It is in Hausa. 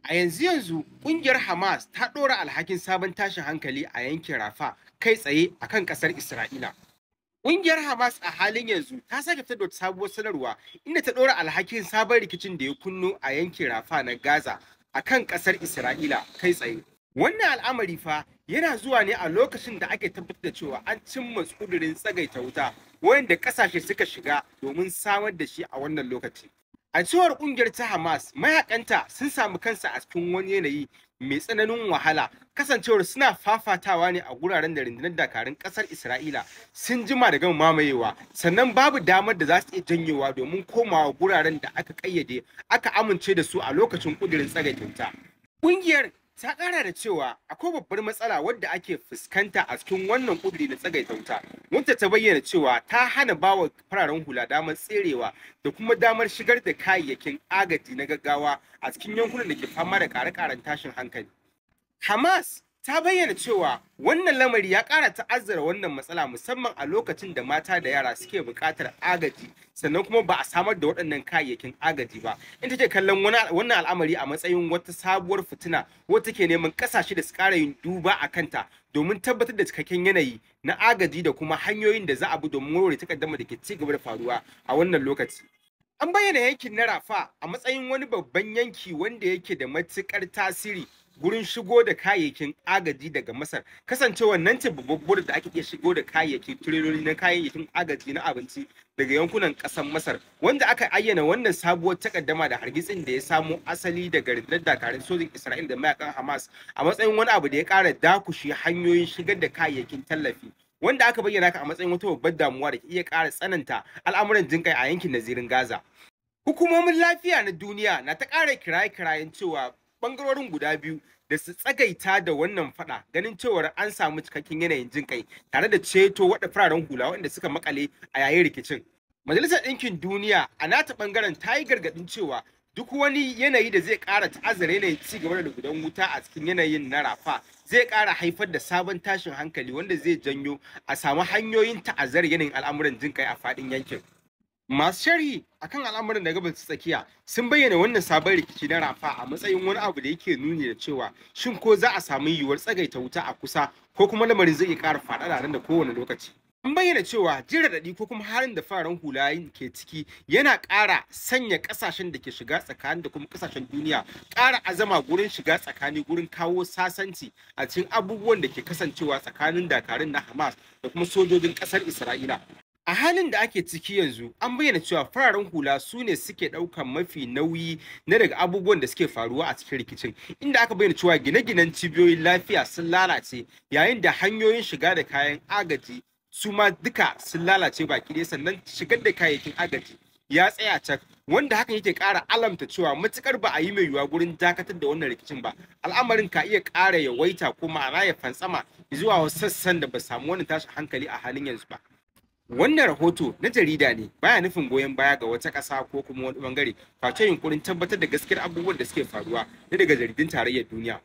A yanzu ƙungiyar Hamas ta ɗora alhakin sabon tashin hankali a yankin Rafah kai tsaye akan ƙasar Isra'ila. Ƙungiyar Hamas a halin yanzu ta sake fitar da wata sabuwar sanarwa inda ta ɗora alhakin sabon rikicin da ya kunno a yankin Rafah na Gaza akan ƙasar Isra'ila kai tsaye. Wannan al'amari fa yana zuwa ne a lokacin da ake tabbatar da cewa an cimma ƙudurin tsagaita wuta wanda ƙasashe suka shiga domin samar da shi a wannan lokaci. A cewar ƙungiyar ta Hamas, mayakanta sun samu kansu a cikin wani yanayi mai tsananin wahala, kasancewar suna fafatawa ne a guraren da rundunar dakarun ƙasar Isra'ila sun jima da gama mamayewa, sannan babu damar da za su iya janyewa domin komawa guraren da aka ƙayyade aka amince da su a lokacin ƙudurin tsagaita wuta. Ƙungiyar ta ƙara da cewa akwai babbar matsala wadda ake fuskanta a cikin wannan ƙuduri na tsagaita wuta, wadda ta bayyana cewa ta hana bawa fararen hula damar tserewa da kuma damar shigar da kayayyakin agaji na gaggawa a cikin yankunan da ke fama da ƙare-ƙaren tashin hankali. Hamas ta bayyana cewa wannan lamari ya ƙara ta'azzara wannan matsala, musamman a lokacin da mata da yara suke buƙatar agaji, sannan kuma ba a samar da waɗannan kayayyakin agaji ba, in take kallon wannan al'amari a matsayin wata sabuwar fitina wadda take neman ƙasashe da su ƙara yin duba a kanta domin tabbatar da cikakken yanayi na agaji da kuma hanyoyin da za a bi domin warware takaddama da ke ci gaba da faruwa a wannan lokaci. An bayyana yankin na Rafah a matsayin wani babban yanki wanda yake da matuƙar tasiri gurin shigo da kayayyakin agaji daga Masar, kasancewar nan ce babbar da ake iya shigo da kayayyakin tireloli na kayayyakin agaji na abinci daga yankunan ƙasar Masar, wanda aka ayyana wannan sabuwar takaddama da hargitsin da ya samo asali daga rundunar dakarun sojin Isra'ila da mayakan Hamas a matsayin wani abu da ya ƙara dakushe hanyoyin shigar da kayayyakin tallafi, wanda aka bayyana ka a matsayin wata babbar damuwa da ke iya ƙara tsananta al'amuran jinƙai a yankin nazirin Gaza. Hukumomin lafiya na duniya na ta ƙara kiraye-kirayen cewa bangarorin guda biyu da su tsagaita da wannan fada, ganin cewar an samu cikakken yanayin jin kai tare da ceto waɗa fararen hula waɗanda suka makale a yayin rikicin. Majalisar Ɗinkin Duniya a nata bangaren ta yi gargaɗin cewa duk wani yanayi da zai ƙara ta'azzara yanayin ci gaba da lugudan wuta a cikin yanayin na Rafah zai ƙara haifar da sabon tashin hankali wanda zai janyo a samu hanyoyin ta'azzara yanayin al'amuran jin kai a faɗin yankin. Masu sharhi akan al'amuran da gabas tsakiya sun bayyana wannan sabon rikici na Rafah a matsayin wani abu da yake nuni da cewa shin ko za a samu yiwuwar tsagaita wuta a kusa ko kuma lamarin zai iya ƙara faɗaɗa nan da kowane lokaci. An bayyana cewa jin raɗaɗi ko kuma halin da fararen hula ke ciki yana ƙara sanya ƙasashen da ke shiga tsakani da kuma ƙasashen duniya ƙara azama gurin shiga tsakani gurin kawo sasanci a cikin abubuwan da ke kasancewa tsakanin dakarun na Hamas da kuma sojojin ƙasar Isra'ila. A halin da ake ciki yanzu, an bayyana cewa fararen hula su ne suke ɗaukan mafi nauyi na daga abubuwan da suke faruwa a cikin rikicin, inda aka bayyana cewa gine-ginen cibiyoyin lafiya sun lalace yayin da hanyoyin shiga da kayan agaji su ma duka sun lalace baki ɗaya, sannan shigar da kayayyakin agaji ya tsaya cak, wanda hakan yake ƙara alamta cewa matuƙar ba a yi mai yiwuwa gurin dakatar da wannan rikicin ba, al'amarin ka iya ƙara yawaita ko ma'ana ya fantsama zuwa wasu sassan da ba samu wannan tashin hankali a halin yanzu ba. Wannan rahoto na jarida ne, baya nufin goyon baya ga wata ƙasa ko kuma wani bangare, face yunkurin tabbatar da gaskiyar abubuwan da suke faruwa na daga jaridun tarayyar duniya.